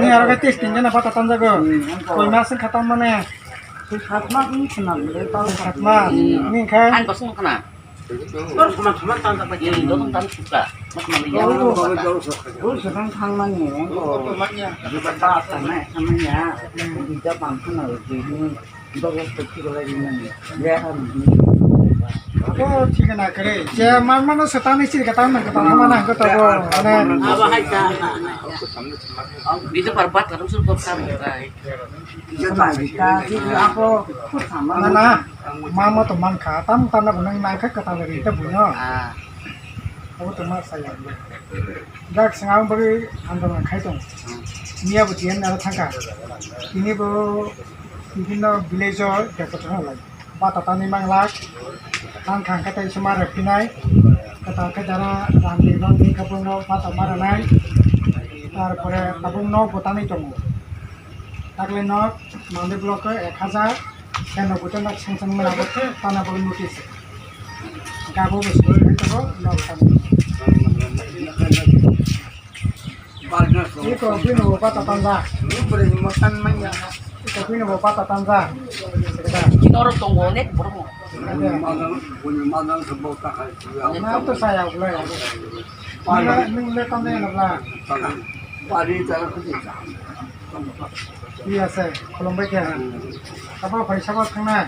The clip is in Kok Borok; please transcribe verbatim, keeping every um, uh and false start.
Ni aro ke testing kana bata tanjago. Koi mas khatam mane. Sui khatma ni swnam le tau. Khatma. Ni kha. Ang kosong kana. Tor sama sama tanjak bai. Ni dong tan suka. Mas mane ya. Ur sekarang thang mani. Tor manya. Ba ta na sama ya. Bisa pang kana. Abo thik na kwrwi. Je man mano swtani siri kwtal nang kwtal ma nang kwtal bo. Mane. Abo hai ka. Bisa parbat kadang sur kok sam kai. Abo na na. Mama to man kha tam tam na bunang nang kha kwtal ri ta buno. Ah. Abo to ma saya. Dak swngang bagwi andolon khai tongo. Miya bo T N R thangkha. Tini bo bibhinno village o decoration lai. Bata tani manglak. Thang thang khe tei suma rwphinai. Kwtal khe dara rang ri rong ni khe bono bata ma rwnai. Tarpore tabuk nok bo tanwi tongo. Takle nok Mande block o ek hajar. Keno buto nok seng seng mela bo khe tana bo notice. Gabo bo sugui khe tongo nok tanwi. Iko bini bo bata tanja. Iko bini bo bata tanja. Norok tongo onek borok. Na to saya boleh. Nung le tanja na bla. Iya saya, kalau baik ya. Apa paisa apa kena?